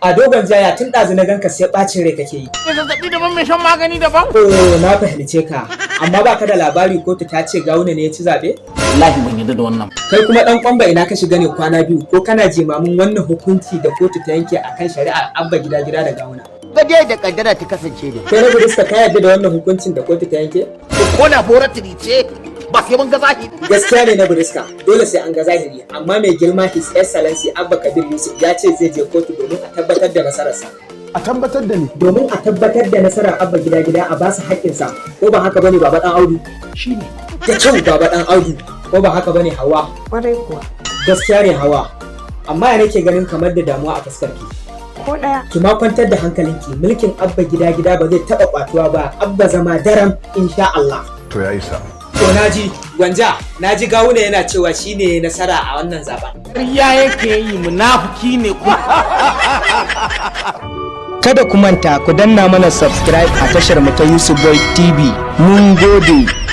A dogon jaya, tun ɗazu na ganka sai ɓacin rai kake yi. Mai zazzabi daban, mai shan magani daban. Oh, na fahimce ka. Amma baka da labari kotu ta ce Gawuna ne ya ci zaɓe? Wallahi ban yarda da wannan. Kai kuma ɗan kwamba, ina ka shiga ne kwana biyu? Ko kana jimamin wannan hukunci da kotu ta yanke akan shari'ar Abba Gida Gida da Gawuna? Gade da kaddara ta kasance ne. Kai na Budista, ka yarda da wannan hukuncin da kotu ta yanke? Ko laboratory ce, ba sai mun ga zahiri. Gaskiya ne na Buriska, dole sai an ga zahiri, amma mai girma His Excellency Abba Kabir Yusuf ya ce zai je kotu domin a tabbatar da nasararsa. A tabbatar da ni? Domin a tabbatar da nasarar Abba Gida Gida, a basu haƙƙinsa, ko ba haka bane, Baba Dan Audu? Shine. Da kyau, Baba Dan Audu, ko ba haka bane, Hawa? Kwarai kuwa. Gaskiya ne, Hawa. Amma ya nake ganin kamar da damuwa a fuskar ki? Ko ɗaya. Ki ma kwantar da hankalinki, mulkin Abba Gida Gida ba zai taɓa kwatuwa ba, Abba zama daram, insha Allah. To, ya isa. To, naji Gwanja, naji Gawuna yana cewa shine nasara a wannan zaben. Ƙarya yake yi, munafiki ne ko. Kada ku manta ku danna mana subscribe a tashar mu ta Yusuf Boy TV. Mun gode.